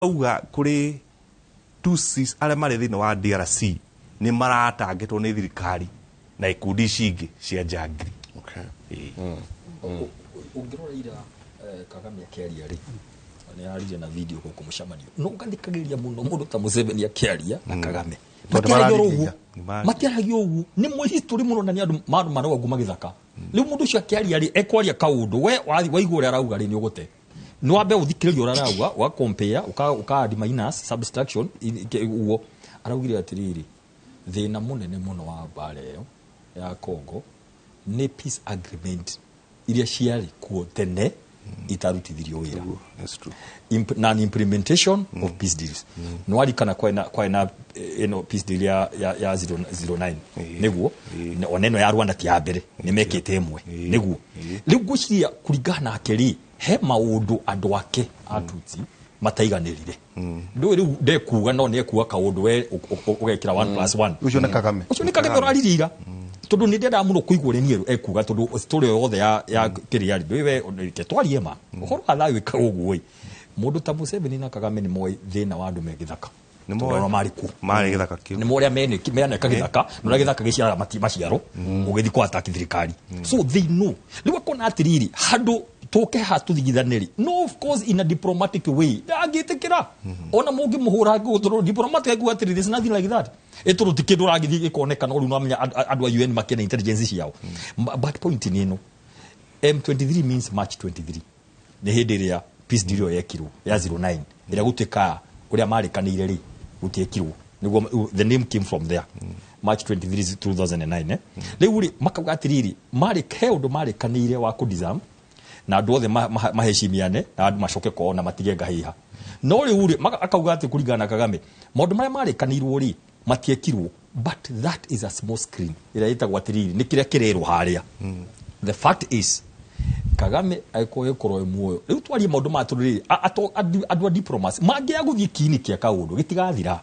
Auga kũrĩ Tutsis arĩa marĩ thĩinĩ wa DRC nĩ maratangĩtwo nĩ thirikari na ikundi ici ingĩ cia njangiri. Ĩĩ. Ũngĩrora ira, Kagame akĩaria rĩ, nĩ aririe na video gũkũ mũcemanio, no ngathikagĩrĩria mũno mũndũ ta Museveni akĩaria na Kagame. Tondũ Matiaragia oro mararĩrĩria. ũguo. Matiaragia ũguo, nĩ mwe history mũno na nĩ andũ marauga kuma gĩthaka. Rĩu mũndũ ũcio akĩaria rĩ, ekwaria kaũndũ we waigua ũrĩa arauga rĩ, nĩ ũgũte, nĩ wambe ũthikĩrĩrie ũrĩa arauga, ũga compare, ũka add, minus, subtraction, ũguo araugire atĩrĩrĩ, thĩna mũnene mũno wa mbara ĩyo ya Congo nĩ peace agreement iria ciarĩ kuo tene itarutithirio wĩra. That's true. Non implementation of peace deals. Nwarikana kwena ĩno peace deal ya 09? Nĩguo ona ĩno ya Rwanda ti ya mbere, nĩ mekĩte ĩmwe. Nĩguo rĩu ngwĩciria kũringana nake rĩ, he maũndũ andũ ake a Tutsi mataiganĩrire. Ndũĩ rĩu ndekuga, no nĩ ekuga kaũndũ we ũgekĩra 1 plus 1. Ũcio nĩ Kagame. Ũcio nĩ Kagame ũraririe ira, tondũ nĩ ndendaga mũno kũigua ũrĩa niĩ ekuga, tondũ story o yothe ya kĩrĩa rĩ, ndũĩ we reke twarie ma ũhoro wa thayũ ĩkaga ũguo ĩ. Mũndũ ta Museveni na Kagame nĩ moĩ thĩna wa andũ me gĩthaka. Nĩ Tondũ moĩ. ona marĩ kuo. Marĩ gĩthaka kĩu. Nĩ moĩ ũrĩa meneka gĩthaka na ũrĩa gĩthaka gĩciaraga maciaro ũgĩthiĩ kwa attack thirikari, so they know. Rĩu akona atĩrĩrĩ, handũ tũke haha tũthigithane rĩ, no of course in a diplomatic way ndangĩtĩkĩra ona mũngĩmũhũra ngũ, tondũ diplomatic akuga atĩrĩ, there's nothing like that, ĩtondũ ti kĩndũ ũragĩthiĩ gĩkoneka, no rĩu no amenya andũ a UN makĩna intelligence ciao. But point nĩ ĩno, M23 means March 23, nĩ hĩndĩ ĩrĩa peace deal ĩyo yekirwo ya 09, ĩrĩa gũtuĩka ũrĩa marĩkanĩire rĩ gũtiekirwo. Nĩguo the name came from there, March 23 2009, eh? Rĩu rĩ, makauga atĩrĩrĩ, marĩ he ũndũ marĩkanĩire wa kũdisarm na andũ othe mahecimiane na andũ macoke kwao na matige ngahĩha. No rĩu rĩ, akauga atĩ kũringana na Kagame, maũndũ marĩa marĩkanĩirwo rĩ matiekirwo. But that is a small screen ĩrĩa ĩtagwo atĩrĩrĩ, nĩ kĩrĩa kĩrerwo harĩa. The fact is Kagame agĩkorwo ĩkorwo ĩ muoyo rĩu twarie maũndũ maya, tondũ rĩrĩ, andũ a diplomacy mangĩaga gũthiĩ kiini kĩa kaũndũ gĩtigathira.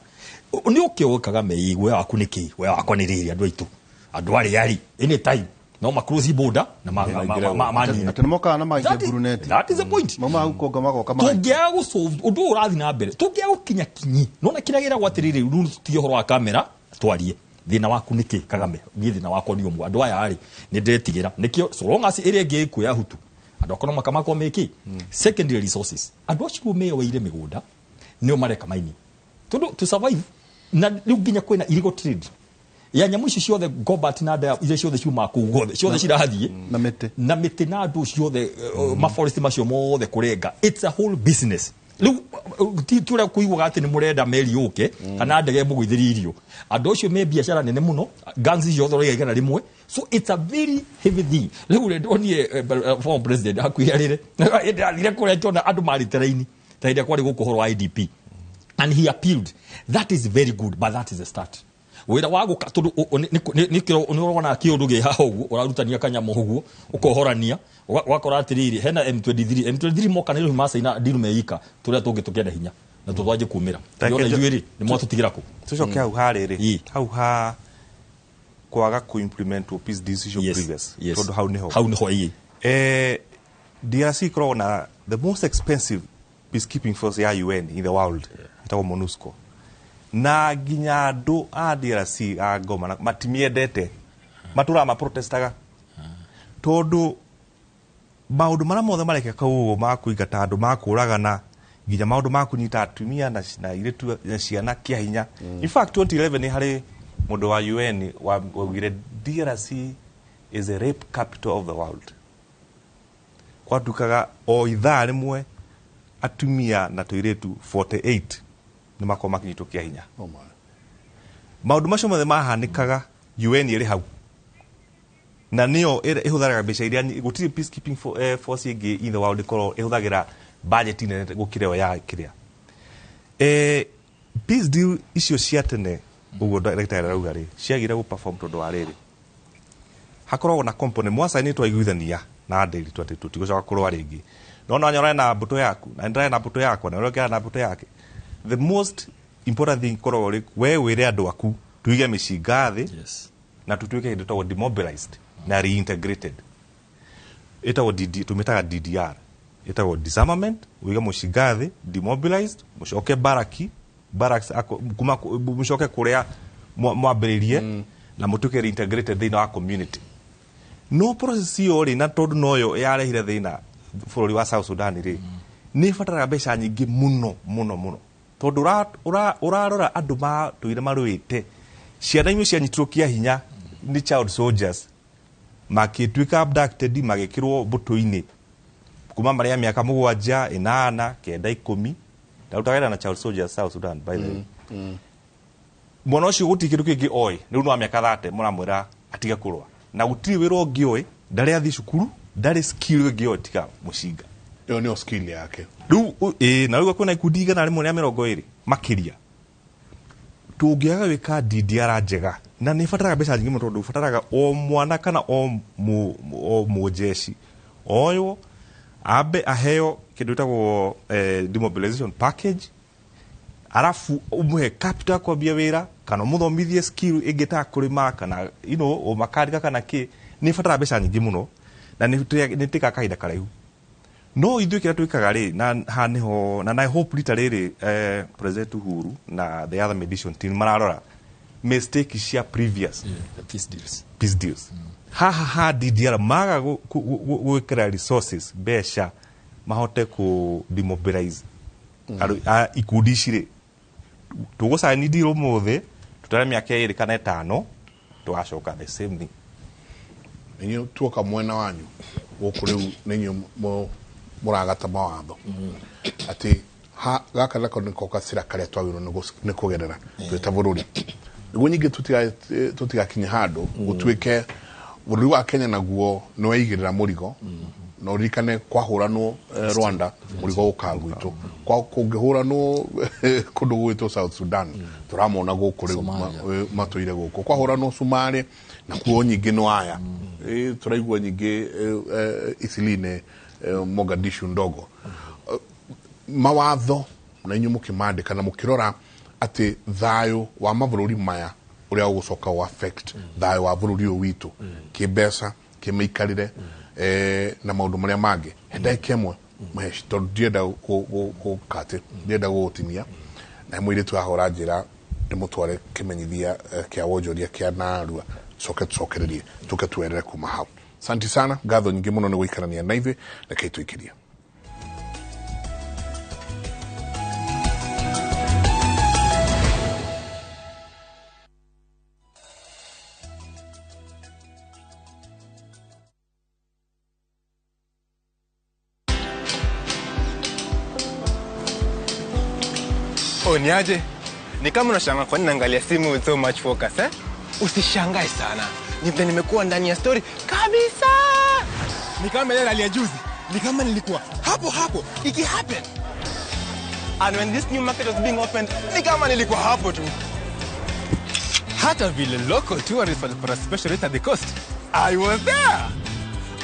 Nĩ ũkĩũĩ Kagame ĩ, we waku nĩ kĩ, we wakwa nĩ rĩrĩ, andũ aitũ, andũ arĩa rĩ, anytime no ma cross border na manine. Atĩ nĩ mokaga na magaikia nguruneti. That is the point. Maumaga Kongo magoka magaikia. Tũngĩaga gũsolve ũndũ ũyũ ũrathiĩ na mbere, tũngĩaga gũkinya kinyi nona kĩrĩa gĩragwo atĩrĩrĩ, rĩu tũtige ũhoro wa kamera, twarie thĩna waku nĩ kĩ, Kagame. Niĩ thĩna wakwa nĩ ũmwe, andũ aya rĩ, nĩ ndetigĩra nĩkĩo so long as ĩrĩa ĩngĩ ĩkuo ya Hutu, andũ akwa no makamakorwo mekĩ secondary resources. Andũ acio meyoeire mĩgũnda nĩo mareka mining tondũ to survive, na rĩu nginya kwĩna illegal trade ya nyamũ icio ciothe, cobalt na dia iria ciothe ciumaga kũu guothe, ciothe cirathiĩ. Na mĩtĩ. Na mĩtĩ na andũ ciothe, maforest macio mothe kũrenga, it's a whole business. Rĩu ti ũrĩa kũiguaga atĩ nĩ mũrenda meri yũke kana ndege mũgũithĩrie irio. Andũ acio me biacara nene mũno, gangs icio ciothe ũraiga 100. So it's a very heavy thing. Rĩu rĩ, ndonire former president hakuhĩ arĩre hĩndĩ athire kũrĩa, akĩona andũ marĩte raini ta hĩndĩ ĩrĩa kwarĩ gũkũ ũhoro wa IDP, and he appealed. That is very good, but that is the start. Wĩra wa gũka tondũ nĩ ũrona kĩũndũ gĩ haha ũguo, ũrarutania kanyamũ ũguo ũkohorania, ũgakora atĩrĩrĩ, hena M23. M23 moka nĩ macaina ndiru meika tũrĩa tũngĩ tũkĩenda hinya na tũtwanjie kumĩra. Reke Ndĩrona ithuĩ rĩ, nĩ mwatũtigĩra kũ? Tucoke hau harĩrĩ. Ĩ. Hau ha kwaga ku-implement peace decision previous, tondũ hau nĩho hau nĩho ĩ. DRC ikoragwo na the most expensive peacekeeping force ya UN in the world, ĩtagwo MONUSCO, na nginya andũ a DRC a Goma matimiendete, matũraga maprotestaga tondũ maũndũ marĩa mothe marekĩka ũguo ma kũingata andũ, ma kũragana, nginya maũndũ ma kũnyita atumia na airĩtu na ciana kĩa hinya. In fact, 2011 nĩ harĩ mũndũ wa UN waugire DRC is the rape capital of the world. Kwatuĩkaga o ithaa rĩmwe atumia na tũirĩtu 48 nĩ makorwo makinyitwo kĩa hinya. Oh my. Maũndũ macio mothe mahanĩkaga UN ĩrĩ hau, na nĩyo ĩhũthagĩra mbeca iria gũtirĩ peacekeeping force ĩngĩ in the world ĩkorwo ĩhũthagĩra budget nene gũkĩra ĩyo ya kĩrĩa peace deal icio cia tene. Ũguo ndagĩtarĩ arauga rĩ, ciagire gũ perform tondũ wa rĩrĩ, hakoragwo na component mwacaini twaiguithania na ndĩri atĩ tũtigũcoka kũrũa rĩngĩ, no no nyore na mbũtũ yaku na ndĩrarĩ na mbũtũ yakwa na ũrĩa ũngĩ arĩ na mbũtũ yake. The most important thing koragwo rĩ, we wĩre andũ aku tuige mĩcinga thĩ na tutuĩke kĩndũ ĩtagwo demobilized na reintegrated, ĩtagwo DD, tũmĩtaga DDR. Ĩtagwo disarmament, ũige mũcinga thĩ, demobilized, mũcoke baraki barracks, kuma mũcoke kũrĩa mwambĩrĩrie na mũtuĩke reintegrated thĩinĩ wa community. No process ĩyo rĩ, na tondũ noyo yarehire thĩna bũrũri wa South Sudan rĩ, nĩ ĩbataraga mbeca nyingĩ mũno mũno mũno, tondũ ũrarora andũ matũire marũĩte, ciana imwe cianyitirwo kĩa hinya nĩ child soldiers, makĩtuĩka abducted, magĩkĩrwo mbũtũ-inĩ kuma marĩ a mĩaka 7, 8, 9, 10. Ndarutaga wĩra na child soldiers South Sudan, by the way. Mwana ũcio gũtirĩ kĩndũ kĩngĩ oĩ, rĩu no wa mĩaka 30, mũramwĩra atige kũrũa na gũtirĩ wĩra ũngĩ oĩ, ndarĩ athiĩ cukuru, ndarĩ skill ĩngĩ oĩ tiga mũcinga. Ĩyo nĩyo skill yake. Rĩu ĩĩ, na rĩu kwĩna ikundi 120 makĩria. Tũngĩaga gwĩka DDR njega, na nĩ ĩbataraga mbeca nyingĩ mũno, tondũ ũbataraga o mwana kana o mũjeci oywo ambe aheo kĩndũ gĩtagwo demobilization package, arabu ũmũhe capital ya kwambia wĩra kana ũmũthomithie skill ĩngĩ ta kũrĩma kana ũmakarika kana kĩ. Nĩ ĩbataraga mbeca nyingĩ mũno na nĩ ĩtĩkaga kahinda karaihu. No ithuĩ kĩrĩa twĩkaga rĩ, na haha nĩho na I hope rita rĩrĩ President Uhuru na the other mediation team mararora mistake cia previous the peace deals. Peace deals. Haha ha DDR maga gwĩkĩra resources, mbeca, mahote ku demobilize ikundi ici rĩ, tũgũcaini deal ũmũthĩ, tũtare mĩaka 2 kana 5, tũgacoka the same thing. Inyuĩ tuoka mwena wanyu gũkũ rĩu nĩ inyuĩ mũragata mawatho atĩ gaka nako nĩko gacĩra karĩa twagĩrĩirwo nĩ kũgerera twĩ ta bũrũri, nĩguo nyingĩ tũtigakinye handũ gũtuĩke bũrũri wa Kenya naguo nĩ waigĩrĩra mũrigo. Na ũririkane kwahũranwo Rwanda, mũrigo ũkaga gwitũ, kũngĩhũranwo kũndũ gwĩtwo South Sudan, tũramona gũkũ rĩu matũire gũkũ, kwahũranwo Somalia nakuo nyingĩ nĩ waya. Tũraigua nyingĩ Isili-inĩ, Mogadishu ndogo. Mawatho na inyuĩ mũkĩmandĩka na mũkĩrora atĩ thayũ wa mabũrũri maya ũrĩa ũgũcoka ũ affect thayũ wa bũrũri ũyũ witũ kĩmbeca, kĩmĩikarĩre na maũndũ marĩa mangĩ. He ndagĩka ĩmwe Mũheshi, tondũ ndienda gũkatĩ, ndienda gũgũtinia, na mũirĩtu ahũra njĩra ndĩmũtware kĩmenyithia kĩa wonjoria kĩa narua, coke tũcokererie tũke twerere kuma hau. Asante sana, ngatho nyingĩ mũno nĩ gũikarania na ithuĩ. Rekei tũikĩrie. Oh, niaje? Ni kama unashangaa kwa nini naangalia simu with so much focus, eh? Usishangae sana. Ni vile nimekuwa ndani ya story kabisa. Ni kama ile ya juzi. Ni kama nilikuwa hapo hapo iki happen. And when this new market was being opened, ni kama nilikuwa hapo tu. Hata vile local tourists walipata special rate at the coast, I was there.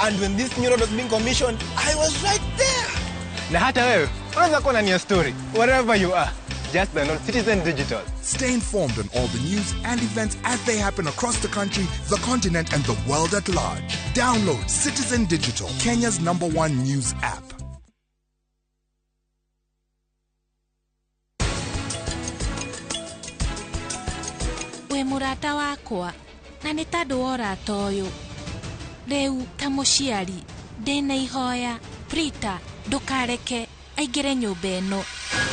And when this new road was being commissioned, I was right there. Na hata wewe unaweza kuwa ndani ya story wherever you are. Just download Citizen Digital. Stay informed on all the news and events as they happen across the country, the continent, and the world at large. Download Citizen Digital, Kenya's #1 news app. We murata wakwa, na nĩ tondũ wa ũrata ũyũ. Rĩu ta mũciari, ndĩna ihoya, Prita, ndũkareke aingĩre nyũmba ĩno.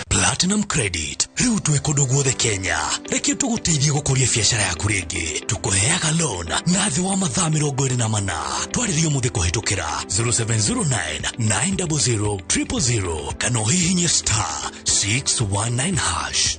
Platinum Credit rĩu twĩ kũndũ guothe Kenya. Reke tũgũteithie gũkũria biacara yaku rĩngĩ. Tũkũheaga loan na thĩ wa mathaa 24. Twarĩrie ũmũthĩ kũhĩtũkĩra 0709 900 000 kana ũhihinye star 619 hash.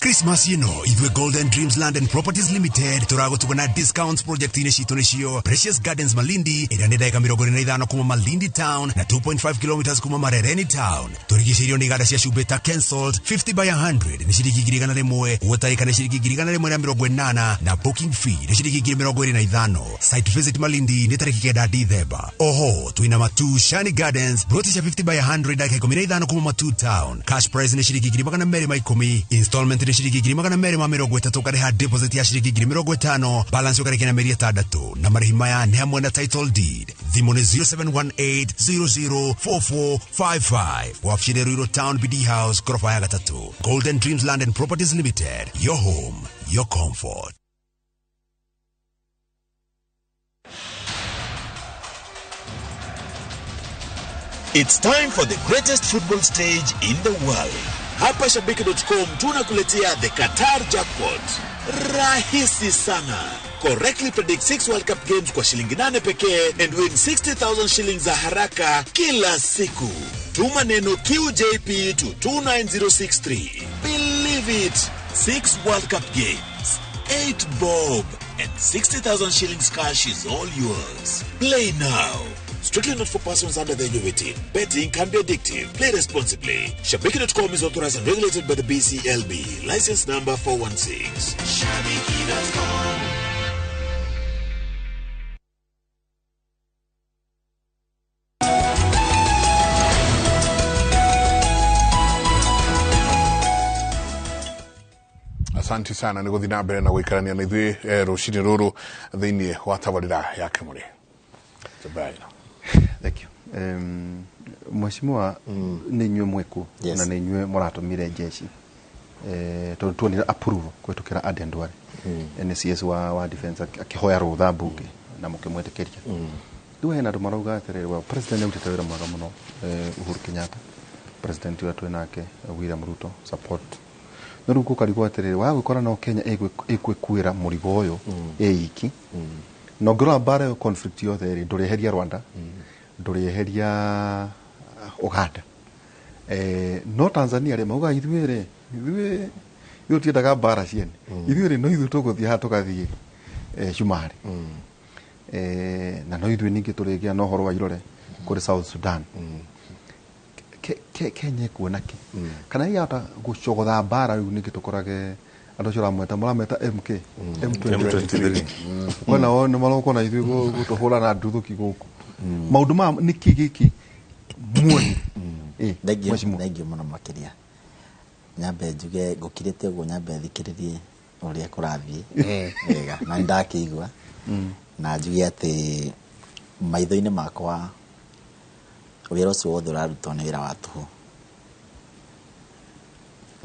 Christmas ĩno ithuĩ Golden Dreams Land and Properties Limited tũragũtuga na discounts project-inĩ citũ nĩcio Precious Gardens Malindi, ĩrĩa nĩ ndagĩka 45 kuma Malindi Town na 2.5 kilometers kuma Marereni Town. Tũrigicĩirio nĩ iganda cia cumbĩ ta Kensalt 50 by 100 nĩ ciringi 100,000, Water nĩ ciringi 180,000 na booking fee nĩ ciringi 25,000. Site visit Malindi nĩ tarĩki 9 Dithemba. Oho twĩna Matu Shani Gardens ploti cia 50 by 100 ndagĩka 15 kuma Matu Town. Cash price nĩ ciringi 210,000, installment Plot nĩ ciringi 230,000, ũkarĩha deposit ya ciringi 50,000, balance ũkarĩkia na mĩeri 6, na marĩhi maya nĩ hamwe na title deed. Thimũ nĩ 0718004455. Wabici nĩ Ruiru Town, BD House, ghorofa ya gatatũ. Golden Dreams Land and Properties Limited, your home, your comfort. It's time for the greatest football stage in the world. Hapa Shabiki.com tunakuletea the Qatar Jackpot. Rahisi sana. Correctly predict 6 World Cup games kwa shilingi 8 pekee and win 60,000 shillings za haraka kila siku. Tuma neno QJP to 29063. Believe it. 6 World Cup games, 8 bob and 60,000 shillings cash is all yours. Play now. Strictly not for persons under the age of 18. Betting can be addictive. Play responsibly. Shabiki.com is authorized and regulated by the BCLB. License number 416. Shabiki.com. Asante sana nĩ gũthiĩ na mbere na gũikarania na ithuĩ rũcinĩ rũrũ thĩinĩ wa tabarĩra ya Kĩmũrĩ. Thank you. Mheshimiwa, nĩ inyuĩ mwĩkuo na nĩ inyuĩ mũratũmire jeshi tondũ tuonire approval kũhĩtũkĩra Aden Duale, NCS wa defense, akĩhoya rũtha mbunge na mũkĩmwĩtĩkĩria. Rĩu hena andũ marauga atĩrĩrĩ, well, president nĩarutĩte wĩra mwega mũno, Uhuru Kenyatta, president ũrĩa twĩ nake William Ruto support, no rĩu gũkarigwo atĩrĩrĩ, wagwĩkora no Kenya ĩgwĩkuĩra mũrigo ũyũ ĩ iki, na ũngĩrora mbara ĩyo, conflict yothe rĩ, ndũrĩeheria Rwanda, ndũrĩeheria Uganda, no Tanzania rĩ, mauga ithuĩ rĩ, ithuĩ tũtiendaga mbara ciene, ithuĩ rĩ, no ithuĩ tũgũthiĩ haha tũgathiĩ Cumarĩ, na no ithuĩ ningĩ tũrĩgĩa na ũhoro wa irore kũrĩ South Sudan. Kenya ĩkuona kĩ kana ĩgahota gũcogotha mbara rĩu ningĩ tũkorage andũ acio ũramweta mũrameta MK M23 kwena o nĩ maroka na ithuĩ gũtũhũra na nduthũki gũkũ maũndũ ma nĩkĩ gĩkĩ muoni? Thengiũ, thengiũ mũno makĩria. Nyambe njuge ngũkirĩte ũguo, nyambe thikĩrĩrie ũrĩa kũrathiĩ wega na nĩndakĩigua, na njuge atĩ maitho-inĩ makwa wĩra ũcio wothe ũrarutwo nĩ wĩra wa tũhũ.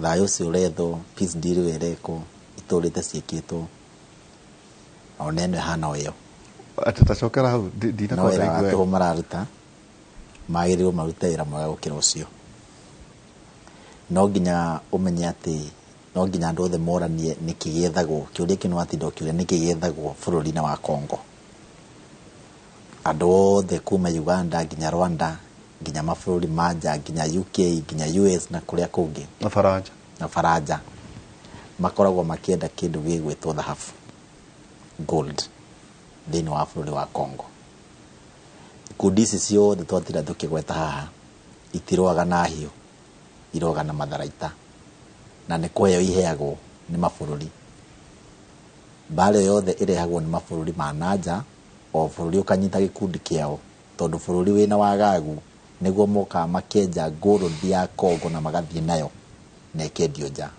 Thayũ ũcio ũrethwo, peace deal ĩyo ĩrekwo, itũrĩte ciĩkĩtwo ona ĩno ĩhana o ĩyo. Atĩ tacokera hau. No wĩra wa ndinakorwo. Tũhũ mararuta, magĩrĩirwo marute wĩra mwega gũkĩra ũcio. No nginya ũmenye atĩ no nginya andũ othe moranie nĩkĩ gĩethagwo. Kĩũria kĩu nĩwatinda ũkĩũria, nĩkĩ gĩethagwo bũrũri-inĩ wa Congo. Andũ othe kuma Uganda nginya Rwanda, nginya mabũrũri ma nja, nginya UK, nginya US na kũrĩa kũngĩ na Faranja, na Faranja, makoragwo makĩenda kĩndũ gĩgwĩtwo thahabu, gold, thĩinĩ wa bũrũri wa Congo. Ikundi ici ciothe twatinda tũkĩgweta haha itirũaga na hiũ, irũaga na matharaita, na nĩ kũheo iheagwo nĩ mabũrũri. Mbara ĩyo yothe ĩrehagwo nĩ mabũrũri ma nanja, o bũrũri ũkanyita gĩkundi kĩao, tondũ bũrũri wĩna wagagu nĩguo mokaga makenja gold ya Congo na magathiĩ nayo na ĩkendio nja.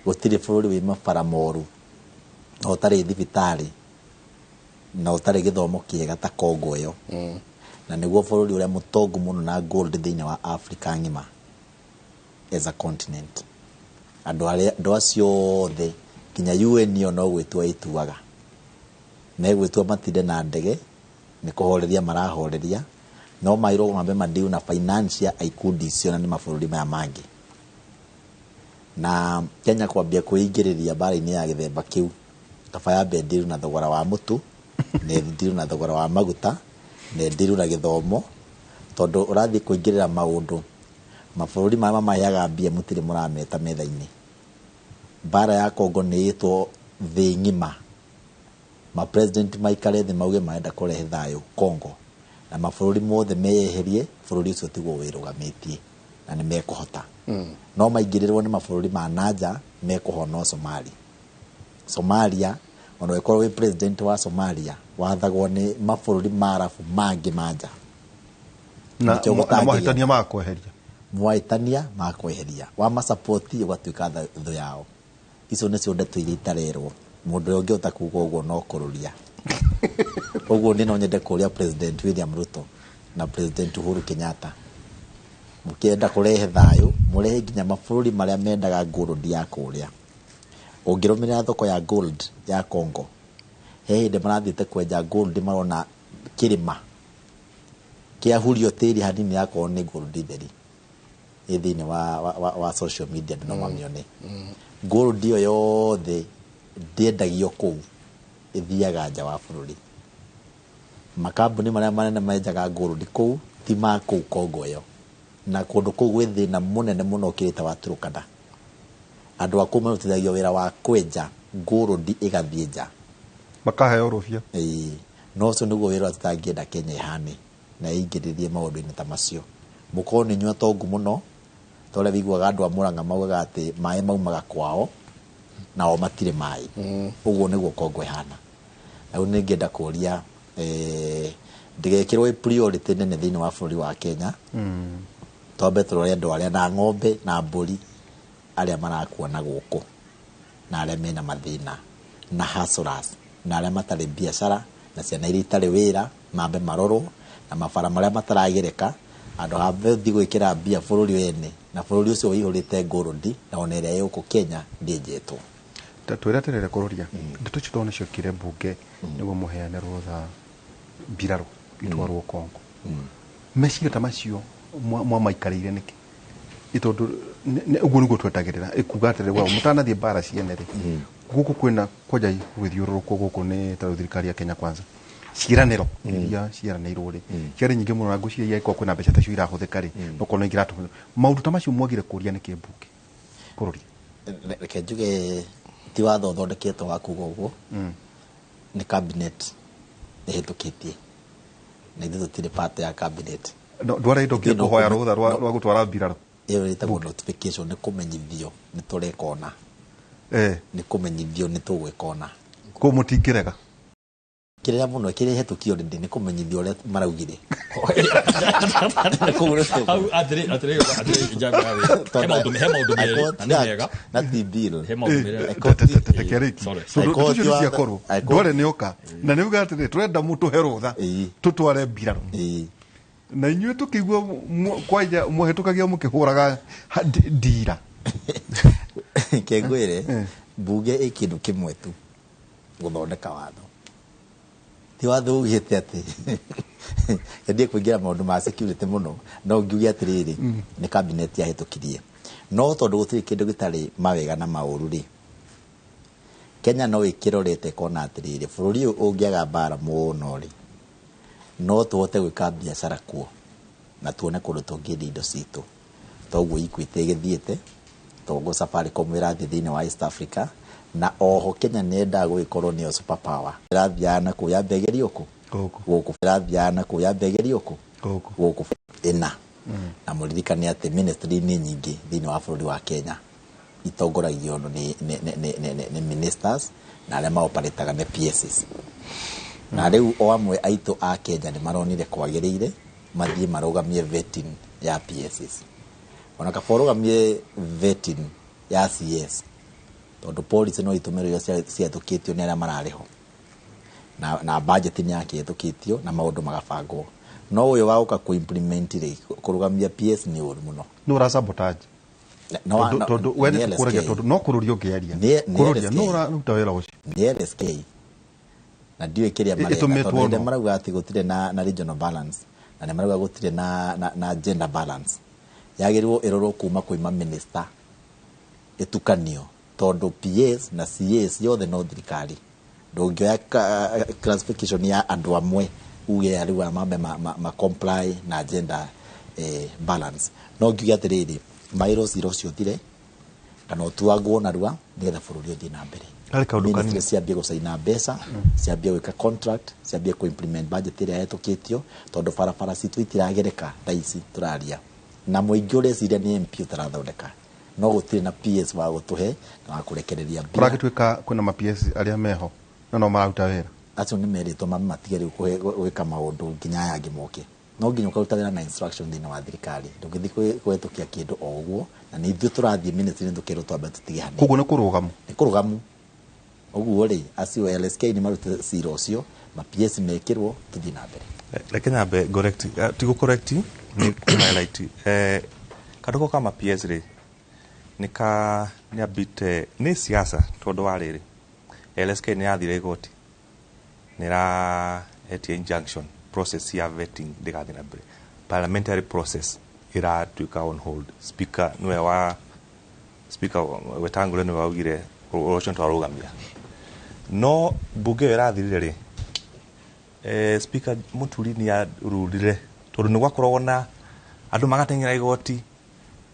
Gũtirĩ bũrũri wĩ mabara moru na ũtarĩ thibitarĩ na ũtarĩ gĩthomo kĩega ta Congo ĩyo, na nĩguo bũrũri ũrĩa mũtongu mũno na gold thĩinĩ wa Africa ng'ima as a continent. Andũ arĩa, andũ acio othe nginya UN ĩyo no gwĩtua ĩtuaga, megwĩtua matinde na ndege nĩ kũhoreria marahoreria, no mairwo mambe mandiu na finance ya ikundi icio na nĩ mabũrũri maya mangĩ. Na Kenya kwambia kwĩingĩrĩria mbara-inĩ ya gĩthemba kĩu, kaba yambe ndiru na thogora wa mũtu, na ndiru na thogora wa maguta, na ndiru na gĩthomo, tondũ ũrathiĩ kũingĩrĩra maũndũ mabũrũri marĩa mamaheaga mbia mũtirĩ mũrameta metha-inĩ. Mbara ya Congo nĩ ĩtwo thĩ ng'ima, ma president maikare thĩ mauge marenda kũrehe thayũ Congo, na mabũrũri mothe meyeherie, bũrũri ũcio tiguo wĩrũgamĩtie na nĩ mekũhota. No maingĩrĩrwo nĩ mabũrũri ma nanja, mekũhonwo Somalia. Somalia ona ũngĩkorwo wĩ president wa Somalia, wathagwo nĩ mabũrũri ma Arabu mangĩ ma nja. Na Nĩkĩo na gũtangĩgĩa. Mahĩtania ma kweheria. Mwaĩtania makweheria, wamasapoti ũgatuĩka thũ yao. Icio nĩcio ndeto iria itarerwo mũndũ ũrĩa ũngĩhota kuga ũguo no kũrũria. Ũguo niĩ no nyende kũria President William Ruto na President Uhuru Kenyatta, mũkĩenda kũrehe thayũ, mũrehe nginya mabũrũri marĩa mendaga gold ya kũrĩa. Ũngĩrũmĩrĩra thoko ya gold ya Congo, he hĩndĩ marathiĩte kwenja gold, marona kĩrĩma kĩahurio tĩri hanini yakorwo nĩ gold theri. Ĩ thĩinĩ wa social media no mamĩone. Gold ĩyo yothe ndĩendagio kũu, ĩthiaga nja wa bũrũri. Makambuni marĩa manene menjaga gold kũu ti ma kũu Congo ĩyo, na kũndũ kũu gwĩ thĩna mũnene mũno ũkĩrĩte wa Turkana. Andũ a kũu marutithagio wĩra wa kwenja gold ĩgathiĩ nja, makaheo rũbia. Ĩĩ, no ũcio nĩguo wĩra ũrĩa tũtangĩenda Kenya ĩhane na ĩingĩrĩrie maũndũ-inĩ ta macio. Mũkorwo nĩ inyuĩ atongu mũno, ta ũrĩa wĩiguaga andũ a Murang'a maugaga atĩ maĩ maumaga kwao nao matirĩ maĩ. Ũguo nĩguo Congo ĩhana. Na rĩu nĩngĩenda kũria ndĩgekĩrwo ĩ priority nene thĩinĩ wa bũrũri wa Kenya. Twambe tũrore andũ arĩa na ng'ombe na mbũri arĩa marakua na gũkũ, na arĩa mena mathĩna, na hustlers, na arĩa matarĩ biacara, na ciana iria itarĩ wĩra, mambe marorwo, na mabara marĩa mataragereka. Andũ hambe thiĩ gwĩkĩra mbia bũrũri wene, na bũrũri ũcio ũihũrĩte gold, na ona ĩrĩa ĩ gũkũ Kenya ndĩenjetwo. Ta twĩre atĩrĩrĩ kũrũria, ndeto icio tondũ nĩciokire mbunge nĩguo mũheane rũtha mbirarũ itwarwo Congo, meciria ta macio mwamaikarĩire nĩkĩ? Tondũ ũguo nĩguo twetagĩrĩra, ĩkuga atĩrĩrĩ, wa mũtanathiĩ mbara ciene rĩ, gũkũ kwĩna kwanja gwĩthiũrũrũkwo gũkũ nĩ ta rĩu thirikari ya Kenya Kwanza, ciĩranĩro iria ciĩranĩirwo rĩ ciarĩ nyingĩ mũno, na ngwĩciria ingĩkorwo kwĩna mbeca ta icio irahũthĩka rĩ, okorwo nĩ ingĩratũmĩrwo maũndũ ta macio, mwagire kũria nĩkĩ mbunge kũrũria? Reke njuge ti watho ũthondeketwo wa kuga ũguo, nĩ cabinet ĩhĩtũkĩtie, na ithuĩ tũtirĩ part ya cabinet. No, ndwara indo Ithuĩ no kũhoya rũtha rwa gũtwara mbirarũ. Ĩyo ĩtagwo notification, nĩ kũmenyithio nĩ tũreka ũna. Nĩ kũmenyithio nĩ tũgwĩka ũna. Kũu mũtingĩrega. Kĩrĩa mũno kĩrĩa ĩhetũkio already nĩ kũmenyithio ũrĩa maraugire. Hau atĩrĩ atĩrĩ atĩrĩ, njamba ya wĩra. He maũndũ merĩ na nĩ mega. Na ti bill. He maũndũ merĩ. Tekereki. Sorry. Tondũ Ĩkoti icio ciakorwo ndware nĩ oka na nĩ uga atĩrĩ, tũrenda mũtũhe rũtha tũtware mbirarũ, na inyuĩ tũkĩigua kwanja mũhetũkagia mũkĩhũraga ndira. Kengwĩre mbunge ĩ kĩndũ kĩmwe tu, gũthondeka watho. Ti watho ugĩte atĩ endie kũingĩra maũndũ ma security mũno, no ngiuge atĩrĩrĩ, nĩ cabinet yahĩtũkirie, no tondũ gũtirĩ kĩndũ gĩtarĩ mawega na maũru rĩ, Kenya no ĩkĩrorete ĩkona atĩrĩrĩ, bũrũri ũyũ ũngĩaga mbara mũno rĩ, no tũhote gwĩka biacara kuo na tuone kũndũ tũngĩendia indo citũ. Toguo Equity ĩgĩthiĩte, toguo Safaricom ĩrathiĩ thĩinĩ wa East Africa, na oho Kenya nĩ yendaga gũgĩkorwo nĩyo super power. Ĩrathiaga na kũu yambe ĩgerio kũ Gũkũ. Gũkũ ĩrathiaga na kũu yambe ĩgerio kũ? Gũkũ. Gũkũ ĩna. Na mũririkane atĩ ministry-inĩ nyingĩ thĩinĩ wa bũrũri wa Kenya itongoragio nĩ ministers, na arĩa maoparĩtaga nĩ PSs. Na rĩu o amwe aitũ a Kenya nĩ maronire kwagĩrĩire mathiĩ marũgamie vetting ya PSs, ona kaba ũrũgamie vetting ya CS, tondũ policy no itũmĩrwo iria cihetũkĩtio nĩ arĩa mararĩ ho, na budget nĩ yakĩhetũkĩtio na maũndũ magabangwo. No ũyũ wa gũka kũ-implement rĩ, kũrũgamia PS nĩ ũru mũno. Nĩ ũra sabotage. Tondũ we Nĩ nĩ tũkũragia LSK. tondũ no kũrũria ũngĩaria Nĩ kũrũria LSK. no ũraruta wĩra ũcio. Nĩ LSK na ndiũĩ kĩrĩa marenda, ĩtũmĩtwo tondũ hĩndĩ no. marauga atĩ gũtirĩ na regional balance, na nĩ marauga gũtirĩ na gender balance, yagĩrĩirwo ĩrorwo kuma kwĩ maminista, ĩtukanio, tondũ PAs na CAs yothe no thirikari. Ndũngĩoya classification ya andũ amwe uge rĩu aya mambe ma comply na gender balance. No ngiuge atĩrĩrĩ, maĩro cira ũcio ũthire kana ũtuangwo narua nĩgetha bũrũri ũthiĩ na mbere. Harĩ kaũndũ Ministry kanini. ciambie gũcaina mbeca, ciambie gwĩka contract, ciambie kũ-implement budget ĩrĩa yahĩtũkĩtio, tondũ barabara citũ itiragereka thaa ici tũraria, na mũingĩ ũreciria nĩ MP ũtarathondeka, no gũtirĩ na PS wa gũtũhe na wa kũrekereria mbia. Kũragĩtuĩka kwĩna ma PS arĩa meho na no mararuta wĩra. Acio nĩ merĩtwo matige rĩu gwĩka maũndũ nginya aya angĩ moke. No nginya ũkaruta wĩra na instruction thĩinĩ wa thirikari. Ndũngĩthiĩ kũhetũkia kĩndũ o ũguo, na nĩ ithuĩ tũrathiĩ ministry tũkerwo twambe tũtige hanini. Koguo nĩ kũrũgamu. Nĩ kũrũgamu. Ũguo rĩ, acio LSK nĩ marute cira ũcio, ma PS mekĩrwo, tũthiĩ na mbere. Reke nyambe correct, ti gũ correct, nĩ kũ highlight kadogo kama PS rĩ, nĩ ka nĩ ambite nĩ siasa, tondũ wa rĩrĩ, LSK nĩ yathire igoti, nĩ ra etia injunction, process ya vetting ndĩgathiĩ na mbere, parliamentary process ĩratuĩka on hold. Speaker nĩwe wa Speaker Wetangula nĩwe waugire ũhoro ũcio nĩtwarũgamia, no mbunge ĩyo ĩrathirire rĩ, Speaker Muturi nĩ arurire, tondũ nĩ gwakoragwo na andũ magateng'era igoti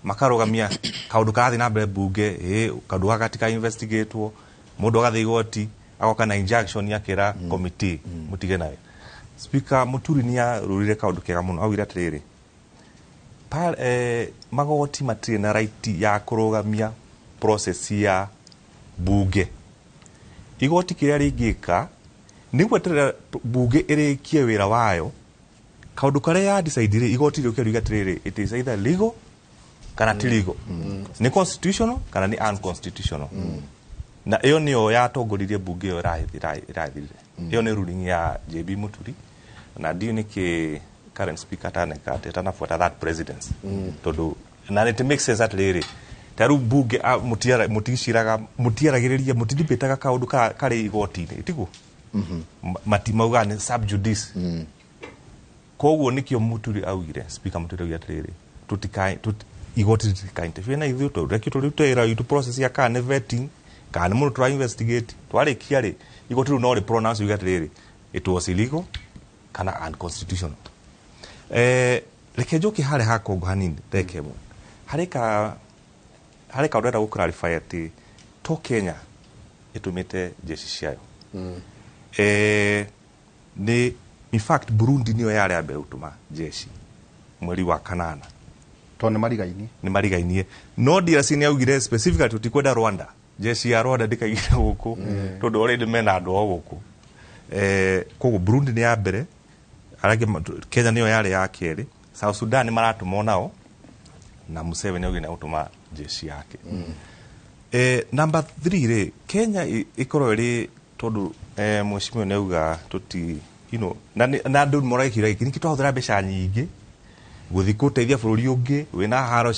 makarũgamia kaũndũ karathiĩ na mbere mbunge, ĩ kaũndũ gaka tika investigatwo, mũndũ agathiĩ igoti agoka na injunction akĩra committee mũtige nayo. Speaker Muturi nĩ arurire kaũndũ kega mũno, augire atĩrĩrĩ, magoti matirĩ na right ya kũrũgamia process ya bunge. Igoti kĩrĩa rĩngĩka nĩ gweterera bunge ĩrĩkie wĩra wayo, kaũndũ karĩa ya decide rĩ, igoti rĩũke riuge atĩrĩrĩ, it is either legal kana ti legal, nĩ constitutional kana nĩ unconstitutional. Na ĩyo nĩyo yatongoririe bunge ĩyo ĩrathirire. Ĩyo nĩ ruling ya JB Muturi, na ndiũ nĩkĩ current speaker ataneka atĩ atanabuata that precedence, tondũ na it makes sense atĩrĩrĩ, ta rĩu bunge mũticiraga, mũtiaragĩrĩria, mũtidibĩtaga kaũndũ karĩ igoti-inĩ, tiguo? Mati maugaga nĩ sub judice. Koguo nikio Muturi augire, Speaker Muturi augire atiriri, tutika igoti ritika interfere na ithuĩ, tondũ reke tũrute wĩra witũ, process ya kana nĩ vetting kana nĩ mũndũ tũra investigate, twarĩkia rĩ, igoti rĩu no rĩ pronounce yuge atĩrĩrĩ, it was illegal kana unconstitutional. Reke njoke harĩa ha Kongo hanini, ndeke ĩmwe harĩ ka harĩ kaũndũ ndĩrenda gũ clarify, atĩ to Kenya ĩtũmĩte jeshi ciayo. Nĩ in fact Burundi nĩyo yarĩ ya mbere gũtũma jeshi mweri wa kanana. Tondũ nĩ marigainie. Nĩ marigainie, no DRC nĩ yaugire specifically tũtikwenda Rwanda, jeshi ya Rwanda ndĩkaigire gũkũ, tondũ already mena andũ ao gũkũ. Koguo Burundi nĩ ya mbere, arĩa angĩ Kenya nĩyo yarĩ ya kerĩ, South Sudan nĩ maratũma onao, na Museveni augire nĩ agũtũma jeshi yake. Number 3 rĩ, Kenya ĩkorwo ĩrĩ tondũ mheshimiwa nĩ auga tũti na andũ moraga kĩũria gĩkĩ, nĩkĩ twahũthĩra mbeca nyingĩ gũthiĩ gũteithia bũrũri ũngĩ wĩna haro.